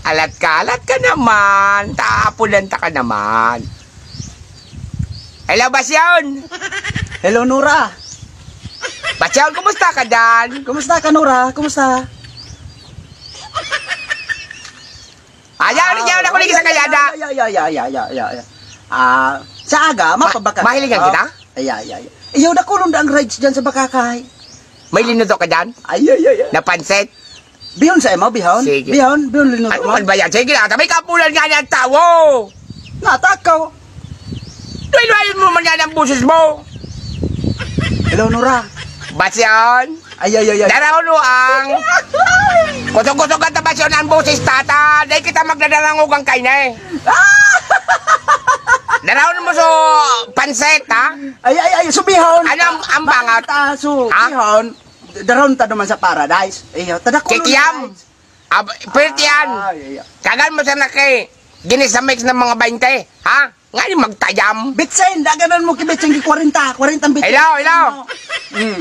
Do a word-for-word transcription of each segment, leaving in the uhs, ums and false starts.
Alat ka, alat ka naman. Taapulan ta ka naman. Hello, Basyon! Hello, Nora! Basyon, kumusta ka dyan? Kumusta ka, Nora? Kumusta? Ayaw, ayaw na ko lagi sa kayada. Ay, ay, ay, ay, ay, ay, ay, ay. Ah, sa aga, Ma-, mapabaka. Mahilingan kita? Ay, ay, ay. Iyo, dakulon da ang rides dyan sa Bakakay. May linuto ka dyan? Ay, ay, ay, ay. Napansit? Bihon sa imo, bihon? Sige. Bihon, bihon linuto Ano mo? man ba yan? Sige na, tabay ka pulan nga niya ang tawo. Natakaw. Duhay-duhayon mo man yan ang boses mo. Hello, Nora. Basyon. Ay, ay, ay, ay. Daraw no ang kusog-kusog ang tabasyon ang boses, tata. Dahil kita magdadarangogang kain eh. Daraw mo so pansit, ha? Ay, ay, ay, so bihon. Ano ang, ang bangat? Ta, so, Ha? bihon. Daron ta naman sa paradise. Iyo, tadakulon Kikiam. na rides. Ab-, perti yan. Ah, iya, iya. Kagan mo sana kay Guinness sa mix ng mga baynte, ha? Nga ni magtayam. Bitsin, daganan mo ki bitsin ki kwarenta, kwarenta ang bitsin. Hello, hello. Mm.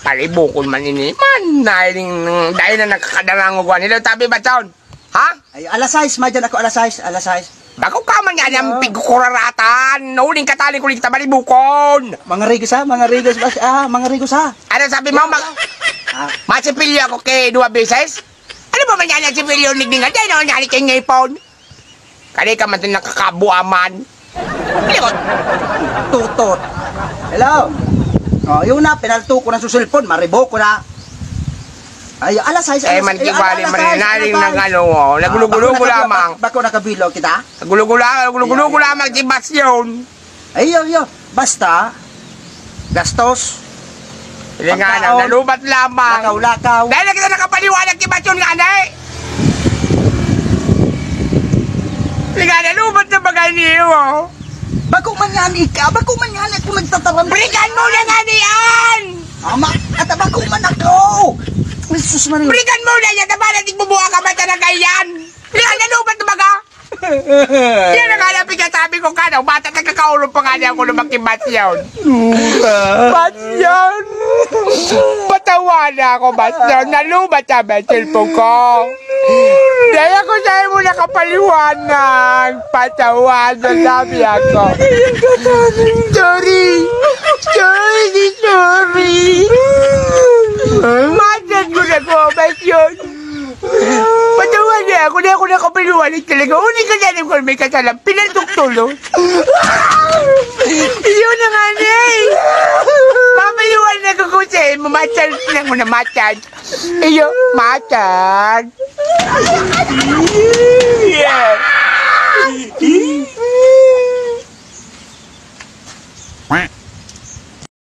Palibukon man ini. Man, na ining, dahil na nagkakadarangog. Hello, tabi ba, Chon? Ha? Ay, alas sais, madyan ako alas sais, alas sais. Bako ka man yan ang Oo. pigkukuraratan. Nauling ka tali kulit na balibukon. Mga rigos, ha? Mga rigos, bas-, ah, mga rigos, ha? Ano sabi mo? Mag-, Ah. masipilyo ako kay dua beses? Ano ba man yan ang sipilyo? Nigningan dyan, ano yan, kay ngipon? Kali ka man itong nakakabuaman. Likot. Tutot. Hello? Oh, yun na, pinalto ko na sa cellphone, maribo ko na. Ay, alas sais, Eh, alas, man, ay, kibali, alas sais, marinaling alas ng sais. ano, oh, Ah, nagulugulo bako ko nakabi-, lamang. bak-, bako nakabilo kita? Nagulugulo, nagulugulo ko Ayan, lamang, ayan. si Basyon. Ay, yo, yo. Basta, gastos, Hindi nga, pagkaon, nalubat lamang. lakaw-lakaw. Dahil na kita nakapaliwanag, si Basyon nga na eh. Hindi nga, nalubat na bagay niyo, oh. Bako man yan, ika. Bako man yan, ako nagtataram. Balikan mo na nga niyan! Ama, at bako man ako! Ay, sus, Maria. Balikan mo na yan, tama na, tigbubuha ka ba talaga yan? Hindi nga, nalubat na baga? Yan ang hanapin ka, sabi ko, kano, bata, nagkakaulong pa nga niya ako lumaki, Basyon. Basyon! Patawa na ako, Basyon. Nalubat na ba yung cellphone ko? Dahil ako sa'yo mo nakapaliwanag. Patawa na, sabi ako. Sorry. Sorry, sorry. Matag ko na ko, Basyon. Patawa niya ako, di ako nakapaliwanag talaga. Uni ka na rin kung may kasalang pinaltok tulo. Yun na nga, Nay. Mapaliwanag ako sa'yo, mamatay na mo na matay. Iyo, matay.